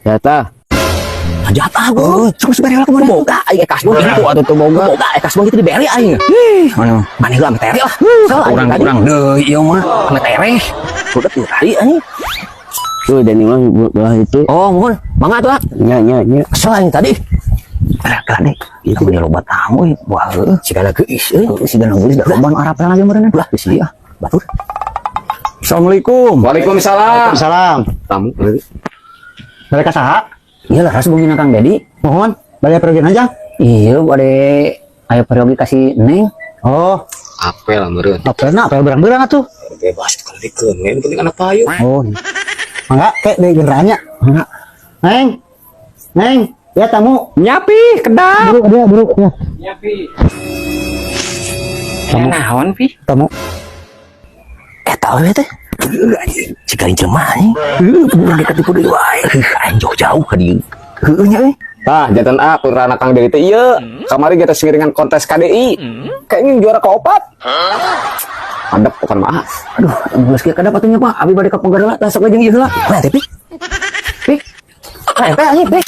Jatah. Jatah gua. Sok bere lah kemana? Boga aing kasbon Itu atuh teu boga. Boga kasbon gitu dibere aing. Mana? Maneh heula ame tere lah. Salah aing Kurang tadi. kurang deui ieu mah. Ame tere. Udah tuh tadi anjing. Tuh, Denny mah belah itu. Oh, mohon. Mangga tuh ah. Nya nya nya. Kesel aing tadi. Kela kela deh. Itu dia loba tamu euy. Wah, heueuh. Sigana geuis euy. Heueuh, sigana geulis da loba nu Arab lagi meureun. Ulah geus ieu ah. Batur. Assalamualaikum. Waalaikumsalam. Salam. Tamu. Mereka saha? Iya lah, ras bumi Kang Dedi. Mohon, balik pergi aja. Iya, bade aya peryogi kasih Neng. Oh, Apel meureun. apel na, apel berang-berang atuh. Bebas kalau dikeun, yang penting anak payu. Oh. Mangga, kek di genderanya. Mangga. Neng. Neng, ya tamu. Nyapi, kedap. Buru dia, buru. Ya, Tamu. Naon, Pi? Tamu. Eta we teh. Heueuh anjing. Siga jelema anjing. Heueuh, urang ge katipu deui wae. Heuh, aing jauh-jauh ka dieu. Heueuh nya euy. Tah, jantan A putrana Kang Dedi teh ieu. Kamari kita ngiringan kontes KDI. Kayaknya juara keopat. Adep bukan maaf. Aduh, geus kieu kadap atuh nya, Pak. Abi bade ka pagar heula, tah sok jeung ieu heula. Nah, teh, Pi. Pi. Nah, teh anjing, Pi.